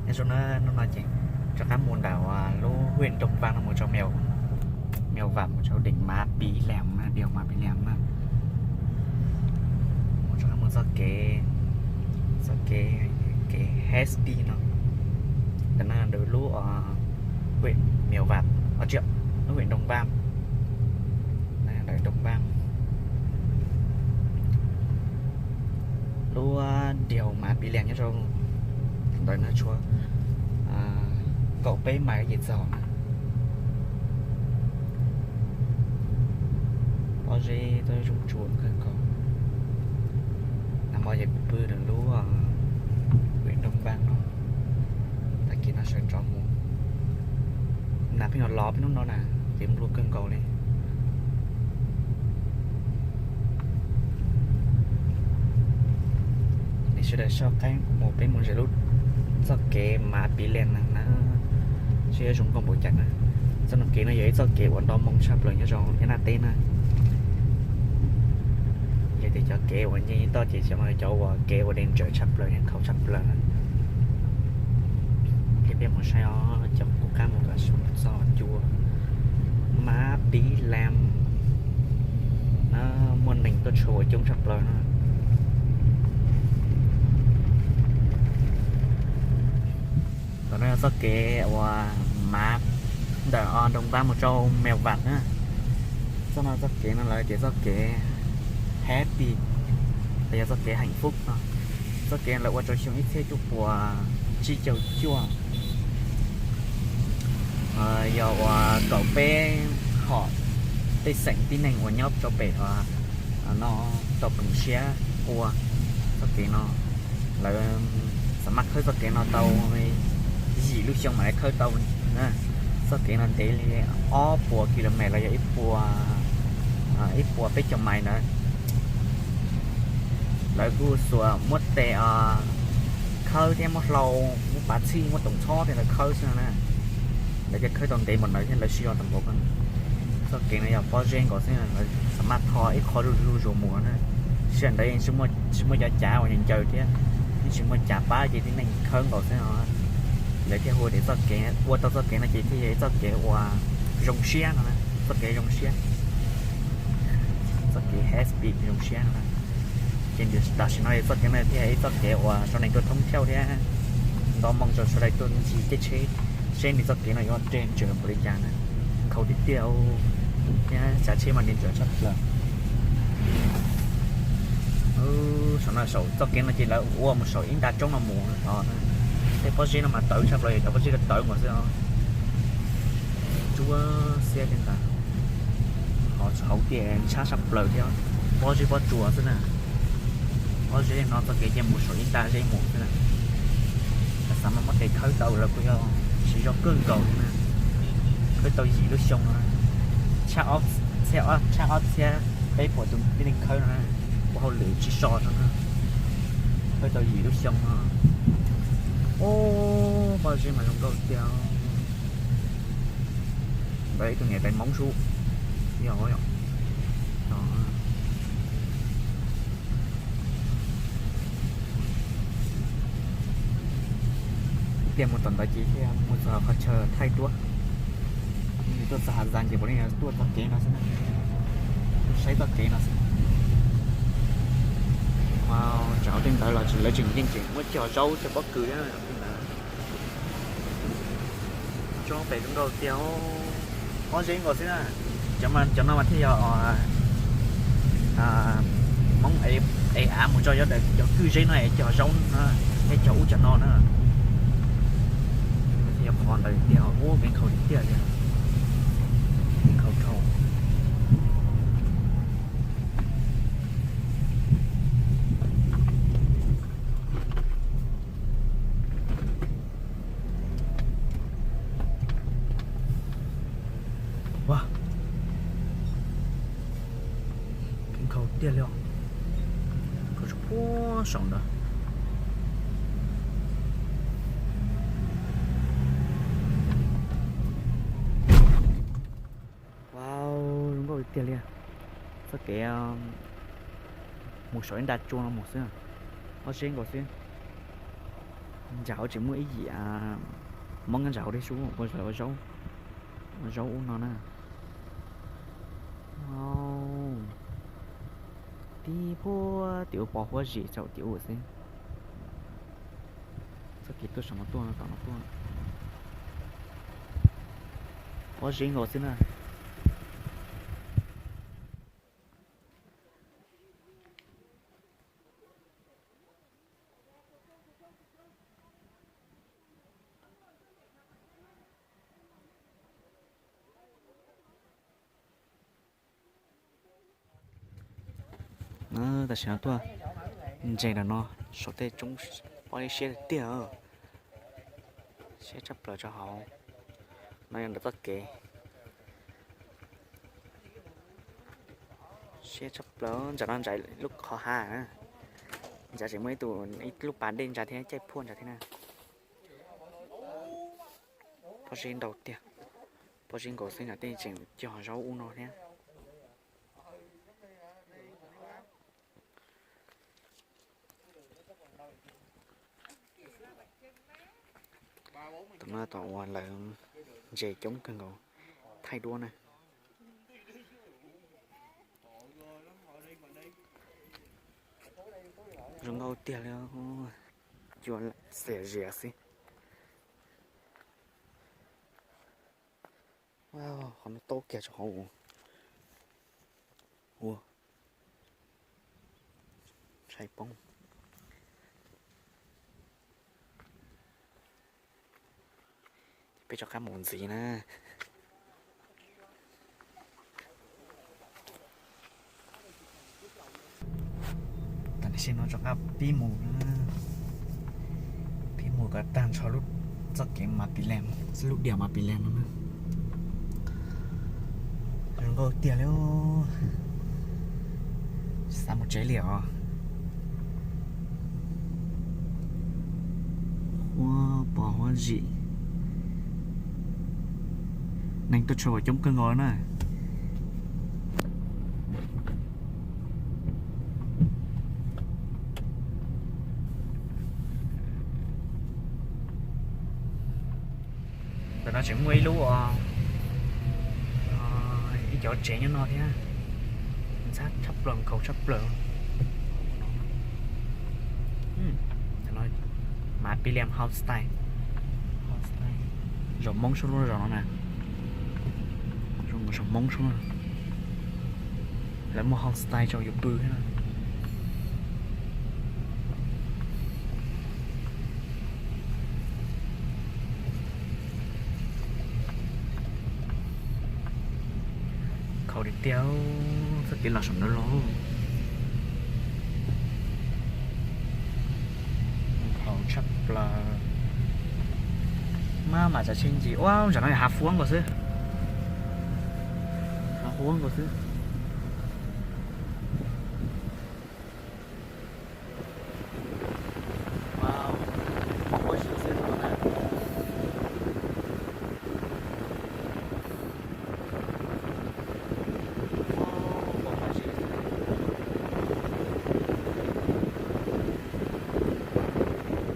Nyob zoo na, hnub no ces rov qab mus ntawm lub huyện Đồng Văn no mus rau Mèo, Mèo Vạc, mus rau đỉnh Má Pí Lèng na, đèo Má Pí Lèng na. Mus rov qab mus txoj kev, txoj kev, kev Hespi no, ntawm no ntawm lub huyện Mèo Vạc, lub huyện Đồng Văn, ntawm Đồng Văn. Lub đèo Má Pí Lèng nyob rau ntawm no tshuav kaum peb mais ces txog na. Pob zeb tuaj zoo tsuas kawg nkaus. Nag hmo ces kuv pw lub huyện Đồng Văn no, tag kis no sawv ntxov mus. Nag pheej los los peb hnub no na, ces nplua kawg nkaus li. Nej sawv daws soj qab mus, peb mus ze lub txoj kev Má Pí Lèng na, seb yuav zoo nkauj npaum cas na. Txoj kev no yog ib txoj kev uas nto moo tshaj plaws nyob rau Nyab Laj teb na. Yog tias cov kev uas nce toj ces cov no cov uas kev uas dej ntsaws tshaj plaws, nkhaus tshaj plaws na. Peb mus saib os, coj kuv qab mus kom txog cua Má Pí Lèng. Muaj neeg tuaj tshua coob tshaj plaws na. Ntawm no yog txoj kev uas Má, ntawm Đồng Văn mus rau Mèo Vạc na. Txoj no txoj kev no lawv tias txoj kev Happy, los yog txoj kev Hạnh Phúc no. Txoj kev lawv ua rau xyoo ib txhiab cuaj puas tsib caug cuaj. Yog uas kaum peb hom tej xeem tib neeg uas nyob rau pem no tau koom siab ua txoj kev no. Lawv xam maj khawb txoj kev no tau yim lub xyoo mam li khawb tau. Txoj kev no ntev li ob puas ki lo mev los yog ib puas, ib puas peb caug mais ntawd. Lawv kuj xuas muab tes khawb thiab muab hlau, muab pav txhij, muab toov txhob tej ntawd khawb xwb no na. Lawv thiaj khawb tau ntev npaum ntawd thiab lawv siv zog tau npaum ko. Txoj kev no yog pob zeb nkaus xwb, lawv xam maj tho ib qho zuj zus mus na. Sij hawm ntawd yeej tsis muaj cov cav uas ncaws thiab, yeej tsis muaj cav pab ces tib neeg khawb nkaus xwb no. Lawv thiaj hu tias txoj kev, ua tau txoj kev no ces thiaj yog ib txoj kev uas zoo siab no na, txoj kev zoo siab, txoj kev happy zoo siab no na. Ces tam sim no txoj kev no thiaj yog ib txoj kev uas sau neeg tuaj thoob thiauj thiab nto moo rau sawv daws tuaj ncig caij tsheb, seb nws txoj kev no yuav dej ntsaws npaum li cas na. Nkhaus tiag tiag thiab tsav tsheb mas dej ntsaws tshaj plaws. Saum no, saum txoj kev no ces lawv ua mus saum ib nta roob no mus os. Tej pob zeb no mas tawv tshaj plaws, cov pob zeb ko tawv nkaus xwb os. Tsuab xiab li ntawd. Ho hauv tiaj ntshab tshaj plaws thiab, pob zeb pob tsuas xwb na. Pob zeb no txoj kev cia mus saum ib nta zeb mus xwb na. Xav mas muab tes khawb tau lawv kuj yog siv zog kawg nkaus na. Khawb tau yim lub xyoo no, tshaj ob txhiab peb puas tus tib neeg khawb no, ua hauj lwm tsis so no na. Khawb tau yim lub xyoo no. Ub, pob zeb mas zoo nkauj tiag. Ntawd ib tug niam tais Hmoob sub, yog, tias mus tom ntawd ces thiaj mus txog qhov chaw thaij duab. Nws tuaj txog Hà Giang ces puav leej tuaj txoj kev no xwb na, tuaj saib txoj kev no xwb. Tsam hauv tej ntawd los lawv tseem yeej tseem muab cog zaub cog pob kws thiab. Tsob pem zoo nkauj tiag, pob zeb nkaus xwb na. Cov no mas thiaj yog Hmoob ev av mus tso, yog daws cov kwj zeb no es cog zaub na, thiab cog ub cog no na. Thiaj yog qhov ntawd tiag, ub, kev nkhaus tiag tiag, kev nkhaus dhau. Kev nkhaus tiag li os. Nkhaus tsis puag saum ntawd. Wow, zoo nkauj tiag li. Txoj kev mus saum ib nta tsua no mus xwb, pob zeb nkaus xwb. Ntsam hauv tseem muaj ib yim Hmoob nyob ntsam hauv thiab sub, ua zaub, ua zaub ub no na. Tib puag tim ub pos huab zim tsaum tim ub xwb. Txoj kev tuaj saum no tuaj no tom no tuaj. Huab zim nkaus xwb na. Tam sim no tuaj ntses ntawm no, saum tej tsoob pob zeb siab tiag tiag. Siab tshaj plaws rau hauv. No yog ntawm txoj kev. Siab tshaj plaws, ntawm no ntsa lub qhov hav. Ntsa tseem muaj ib tug, ib lub pas dej ntsa thiab, caij phuaj ntsa thiab na. Pob zeb ntau tiag. Pob zeb nkaus xwb, nram tej tseem cog zaub ub no thiab. Tam no tom uas lawv ntses coob kawg nkaus, thaij duab na. Zoo nkauj tiag li, cua xiam zias xwb. Qhov no tau kiag rau hauv ua ntshai poob. Peb rov qab mus ntxiv na. Tam sim no rov qab pib mus, pib mus kom tag nrho lub txoj kev Mas Pis Lees, lub diam Mas Pis Lees no na. Zoo nkauj tiag li, xav mus tsev li os. Huab pos huab zim, neeg tuaj tshua coob kawg nkaus na. Ntawm no tseem muaj ib lub, ib cov tsev nyob no thiab. Ntxhab tshaj plaws, nkhaus tshaj plaws. Mas Pis Lees Homestay, zaum Hmoob sub lub zos no na. Zaum Hmoob sub, lawv muaj homestay rau yus pw thiab. Nkhaus tiag tiag, txoj kev los saum ntawd los. Nkhaus tshaj plaws. Maj mam tsav tsheb ncig ua ntsam no hav fuab nkaus xwb. Hav fuab nkaus xwb.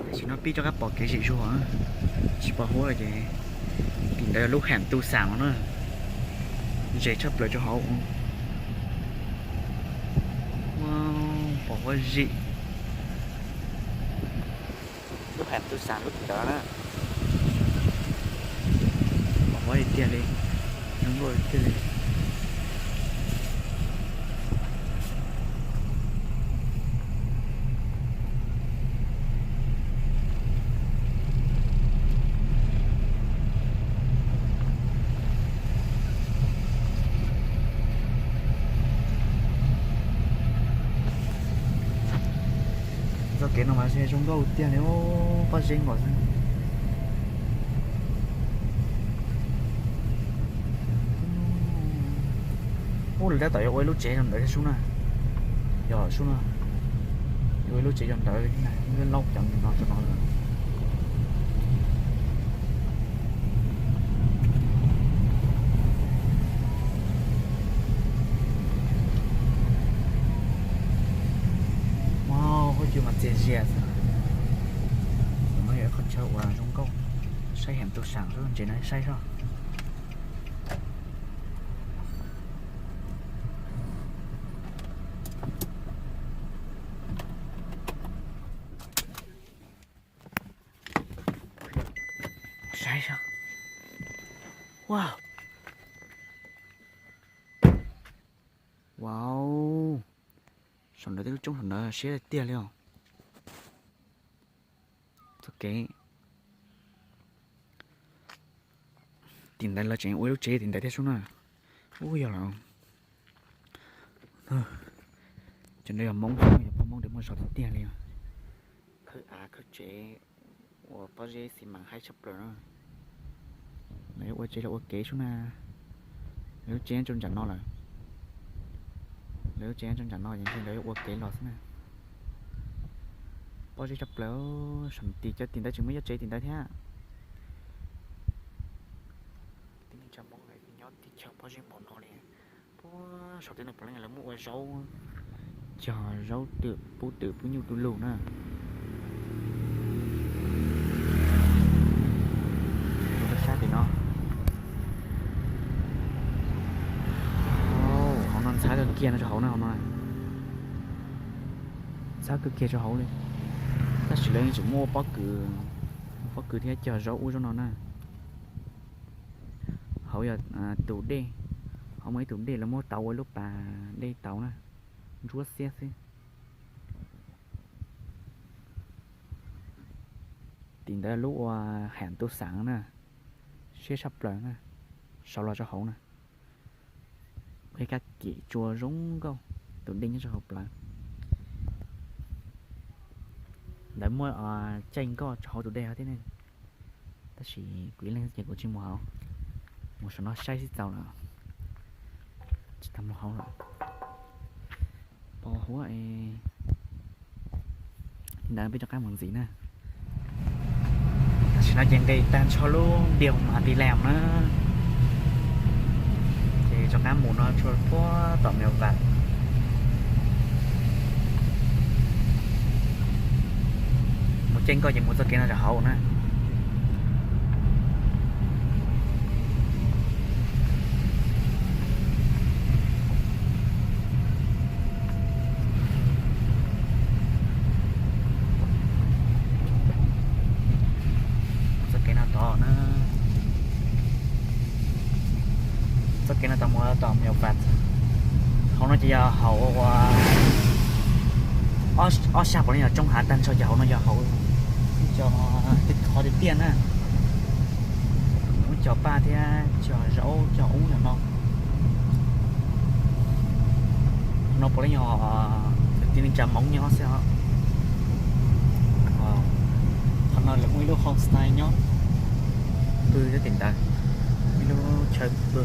Tam sim no pib rov qab pom kev zem zuag, tsis pom huab ces tim ntawd lub Hem Tu Xam no na. Zem tshaj plaws rau hauv. Pom huab zem. Lub Hem Tu Xam lub tim ntawd na. Pom huab tiag li, zoo nkauj tiag li. Txoj kev no mas zoo nkauj tiag li, pob zeb nkaus xwb. Ub, lawv tab tom yuav ua ib lub tsev rau ntawd thiab sub na. Yog sub na, yuav ua ib lub tsev rau ntawd, laub cov no rau no lawm. Huab cua mas txias zias xwb. No yog Qhov chaw uas zoo nkauj, saib heem tus sam xwb ntses no saib zoj. Saib zoj. Wow. Wow. Saum ntawd tej lub roob saum ntawd siab tiag tiag li os. Txoj kev tim ntawd lawv tseem ua ib lub tsev tim ntawd thiab sub na. Ub yog lawm. Cov ntawd yog Hmoob, yog pab Hmoob ces muaj zog tiag tiag li. Khawb av khawb tsev uas pob zeb xi mas haib tshaj plaws na. Lawv yuav ua tsev los ua kev sub na. Lawv lub tsev rau nram no lawm. Lawv lub tsev rau nram no ces ntshe lawv yuav ua kev los xwb na. Pob zeb tshaj plaws, saum tim cov tim ntawd tseem muaj ib tsev tim ntawd thiab. Tib neeg tsa Hmoob nyob teb chaws pob zeb npaum no li. Puag saum tej no puav leej lawv muab ua zaub, cog zaub twm pub twm pub nyuj du lug na. Ua sab tim no. Hauv no ntxhab kawg kiag no rau hauv na, hauv no ntxhab kawg kiag rau hauv li. Tab sis lawv yeej tseem muab ua pob kws, pob kws thiab cog zaub ub zaub no na. Hauv yog tus dej, hauv muaj ib tug dej lawv muab tauv ua lub pas dej tauv na, ntsuab xiab xwb. Tim ntawd lub ua Ham Tus Xaam na, siab tshaj plaws na, saud los rau hauv na. Qhib kab kem tsua zoo nkauj, tus dej nyob rau hauv plawv. Lawv muab caij nkoj rau hauv tus dej thiab ne. Tab sis kuv ib leeg ces kuv tsis mus hauv, mus saum no saib xwb txaus lawm, tsis tau mus hauv lawm. Pos huab es ntawd peb rov qab mus ntxiv na. Tam sim no ces nqis tag nrho lub npias mas ti las na, ces rov qab mus no tshuav puag tom Mem Vaj. Mus caij nkoj ces mus txoj kev no rau hauv na. Txoj kev no tod na, txoj kev no tod mus tom Mem Vaj. Hauv no ces yog hauv ua ob sab puav leej yog roob hav tag nrho, ces hauv no yog hauv cov qhov tiaj tiaj na, muab cog paj thiab cog zaub cog ub yog no. No puav leej yog kwv tij neej tsa Hmoob nyob xwb os. Qhov no lawv muaj ib lub homestay nyob pw thiab tim ntawd, ib lub chaw pw.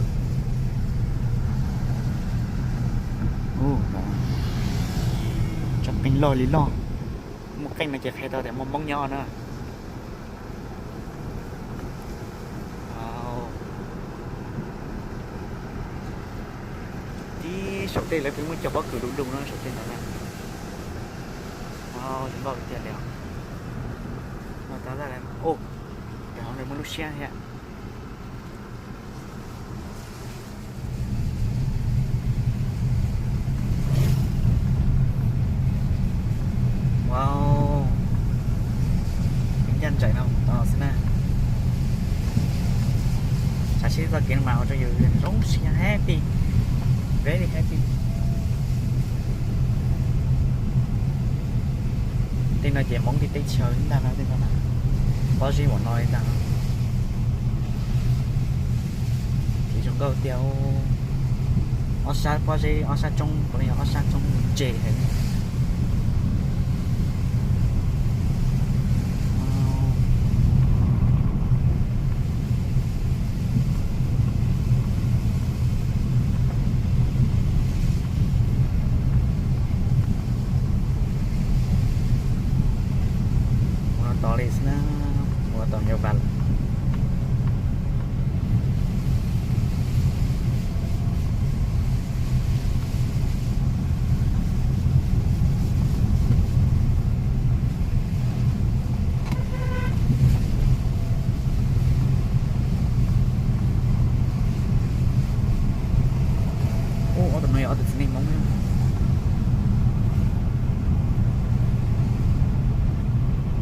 Tsob qeej loj li loj, muaj qeej no ces qhia tau tias muaj Hmoob nyob na. Tib saum tej lawv pheej muaj cog pob kws du lug no saum tej ntawd na. Zoo nkauj tiag li os. Tab sis hauv no muaj lub siab thiab. Wow, kev ncaj nraim no mus tod xwb na. Saib seb txoj kev no mas ua rau yus zoo siab happy, very happy. Tej no ces Hmoob tej teb chaws ntag no, tej no pob zeb npaum no li ntag no. Ces zoo nkauj tiag. Ob sab pob zeb, ob sab roob, puav leej yog ob sab roob ntse heev. Mus no tod li xwb na, mus no tom Mem Vaj lawm. Neeg Hmoob.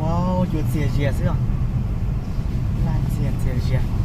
Wow, cua txias zias xwb os. Laj txias txias zias.